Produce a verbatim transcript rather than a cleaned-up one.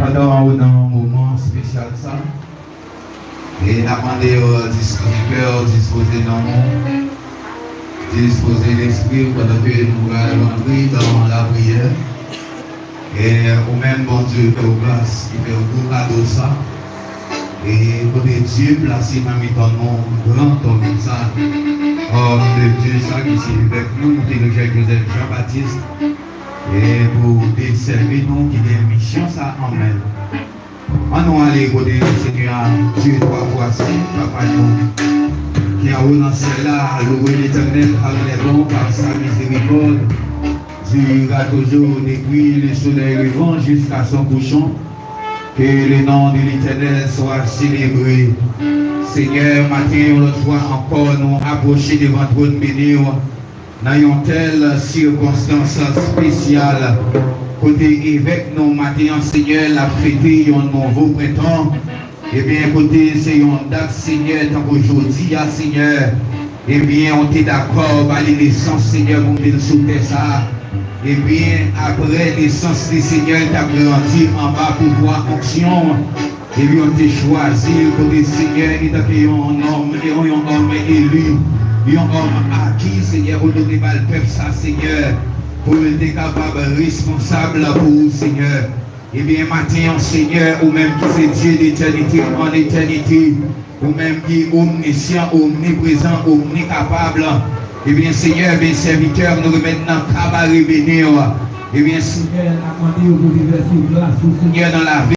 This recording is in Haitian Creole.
Pandan ou nan moman espesyal sa, e n ap mande w dispoze kè w, dispoze nanm ou, dispoze lespri w pandan ke nou pral rantre nan lapriyè. E ou menm, Bondye fè w gras, li fè w gwo kado sa. E kote Dye plase nan mitan nou gran tòm sa, òm de Dye sa ki se evèk nou, Monsennyè Joseph Jean Baptiste, e pou desèvi nou ki gen misyon sa an men. Ann nou ale kote Senyè a, Dye twa fwa sen, Papa nou, ki anwo nan syèl la, louwe Letènèl, kar il est bon, par sa miséricorde durera toujours depuis le soleil levant jusqu'à son couchant. Que le nom de l'Éternel soit célébré. Senyè, maten yon lòt fwa ankò, nou apwoche devan twòn beni w nan yon tèl sikonstans espesyal, kote evèk nou maten an, Senyè, l ap fete yon nouvo prentan. Ebyen, kote se yon dat, Senyè, tankou jodi a, Senyè, ebyen, ou te dakò ba li nesans, Senyè, pou vin sou tè sa a. Ebyen, apre nesans li, Senyè, li t ap grandi anba pouvwa onksyon. Ebyen, ou te chwazi l kote, Senyè, etanke yon nòm, yon, yon òm eli, yon òm aki, Senyè, ou te ba l pèp sa, Senyè, pou l te kapab responsab pou ou, Senyè. Ebyen, maten an, Senyè, ou menm ki se Dye de etènite an etènite, ou menm ki omnisyan, omniprezan, omnikapab, ebyen, Senyè, ebyen, sèvitè, nou remèt nan kabare beni w. Ebyen, Senyè, n ap mande w pou devèse gras ou, Senyè, nan lavi